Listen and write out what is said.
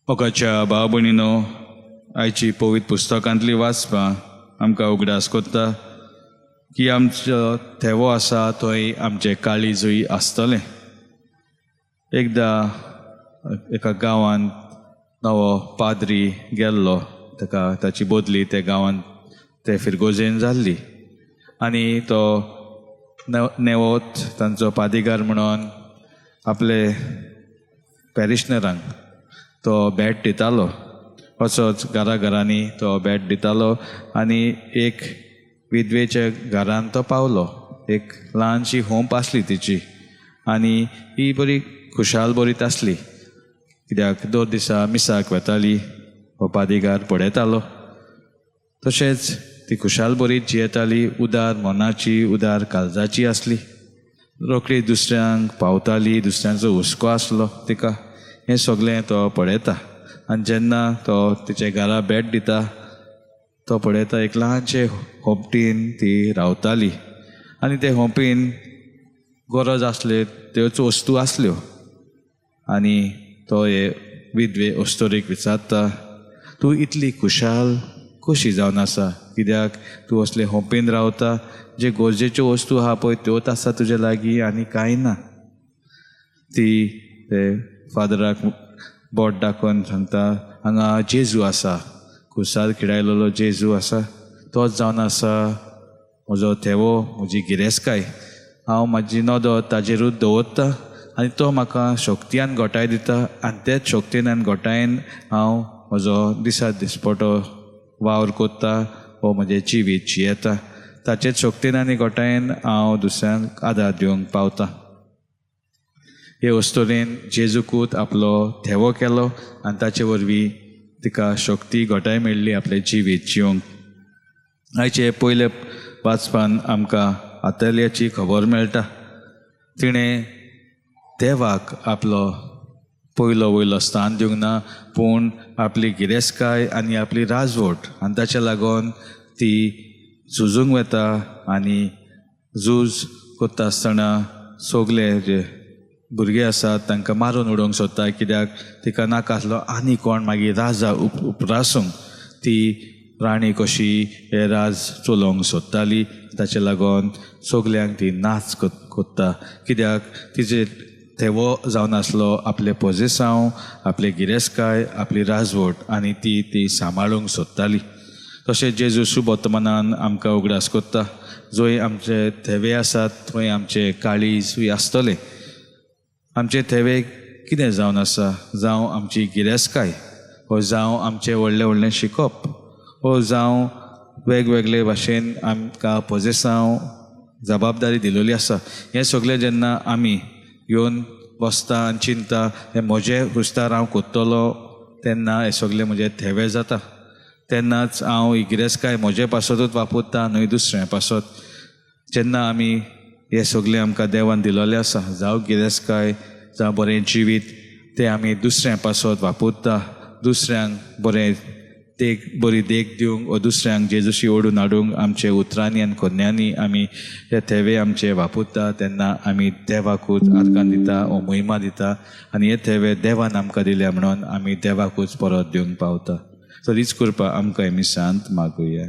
मोगाच्या भाव भयणीनो, आयची पवित्र पुस्तकांतली वाचपां आमकां उगडास कोत्ता की आमचो थेवो आसा थंय आमचें काळीजूय आसतलें. एकदां एका गांवांत नवो पाद्री गेल्लो. ताका ताची बदली त्या गांवांत ते फिरगोजेन जाल्ली आनी तो नेवोत तांचो पादिगार म्हणून आपले पॅरिशनरांक तो भेट दितालो. असोच घरा घरांनी तो भेट दितालो आनी एक विधवेच्या घरान तो पावलो. एक ल्हानशी होंप आसली तिची आनी ही बरी खुशाल बरीत आसली, कित्याक दर दिसा मिसाक वेताली, हो पादिगार पळयतालो. तशेंच ती खुशाल बरीत जियेताली, उदार मनाची, उदार काळजाची आसली, रोखडी दुसऱ्यांक पावताली, दुसऱ्यांचो हुस्को आसलो तिका. हें सगळें तो पळयता आनी जेन्ना तो तिच्या घरा भेट दिता तो पळयता एक ल्हानशे होमटीन ती रावताली आनी ते होमटीन गरज आसले त्योच वस्तू आसल्यो. आनी तो हे विधवे अस्तोरीक विचारता, तूं इतली खुशाल कशी जावन आसा, कित्याक तूं असले होंपीन रावता, जे गरजेच्यो वस्तू आहा पळय त्योच आसा तुजे लागीं आनी कांय ना. ती ते फादराक बोट दाखोवन सांगता, हांगा जेजू आसा, खुर्सार खिडायलेलो जेजू आसा, तोच जावन आसा म्हजो थेवो, म्हजी गिरेस्तकाय. हांव म्हाजी नदर ताजेरूच दवरता आनी तो म्हाका शक्तियान घटाय दिता आनी तेच शक्तीन आनी घटायेन हांव म्हजो दिसा दिसपटो वावर कोत्ता हो म्हजें जिवीत जियेता. ताचेच शक्तीन आनी घटायेन हांव दुसऱ्यांक आदार दिवंक पावता. हे अस्तोरेन जेजूकूच आपलो थेवो केलो आनी ताचे वरवीं तिका शक्ती घटाय मेळ्ळी आपलें जिवीत जिवंक. आयचे पयले वाचपान आमकां आतल्याची खबर मेळटा. तिणें देवाक आपलो पयलो वयलो स्थान दिवंक ना, पूण आपली गिरेस्तकाय आनी आपली राजवट आनी ताच्या लागून ती झुजूंक वता आनी झूज करता आसतना सगले जे भुरगे आसात तांकां मारून उडोवंक सोदता, कित्याक तिका नाका आसलो आनी कोण मागीर राजा उपरासूंक. ती राणी कशी हे राज चलोवंक सोदताली, ताचे लागून सगल्यांक ती नाच कोत्ता, कित्याक तिजे थेवो जावन आसलो आपलें पोजेसांव, आपले गिरेस्तकाय, आपली राजवट आनी ती ती सांबाळूंक सोदताली. तशें जेजू शुभवर्तमानान आमकां उगडास कोत्ता, जंय आमचे थेवे आसात थंय आमचे काळीजूय आसतलें. आमचे थेवे कितें जावन आसा, जावं आमची गिरेस्तकाय, वो जावं आमचें व्हडलें व्हडलें शिकप, वो जावं वेगवेगळे भाशेन आमकां पोजेसांव जबाबदारी दिलेली आसा. हें सगळें जेन्ना आमी येवन बसता आनी चिंता हें म्हजें हुस्तार हांव कोत्तलो तेन्ना हें सगळें म्हजें थेवे जाता. तेन्नाच हांव ही गिरेस्तकाय म्हजे पासतूच वापरता न्हय दुसऱ्या पासत. जेन्ना आमी हें सगळें आमकां देवान दिलेलें आसा, जावं गिरेस्तकाय जावं बरें जिवीत, तें आमी दुसऱ्या पासत वापरता, दुसऱ्यांक बरें देख, बरी देख दिवंक वो दुसऱ्यांक जेजूशी ओडून हाडूंक आमचे उतरांनी आनी कोन्यांनी आमी हे थेवे आमचे वापरता तेन्ना आमी देवाकूच आर्गां दिता वो महिमा दिता आनी हे थेवे देवान आमकां दिल्या म्हणून आमी देवाकूच परत दिवंक पावता. सो हीच कृपा आमकां मिसांत मागुया.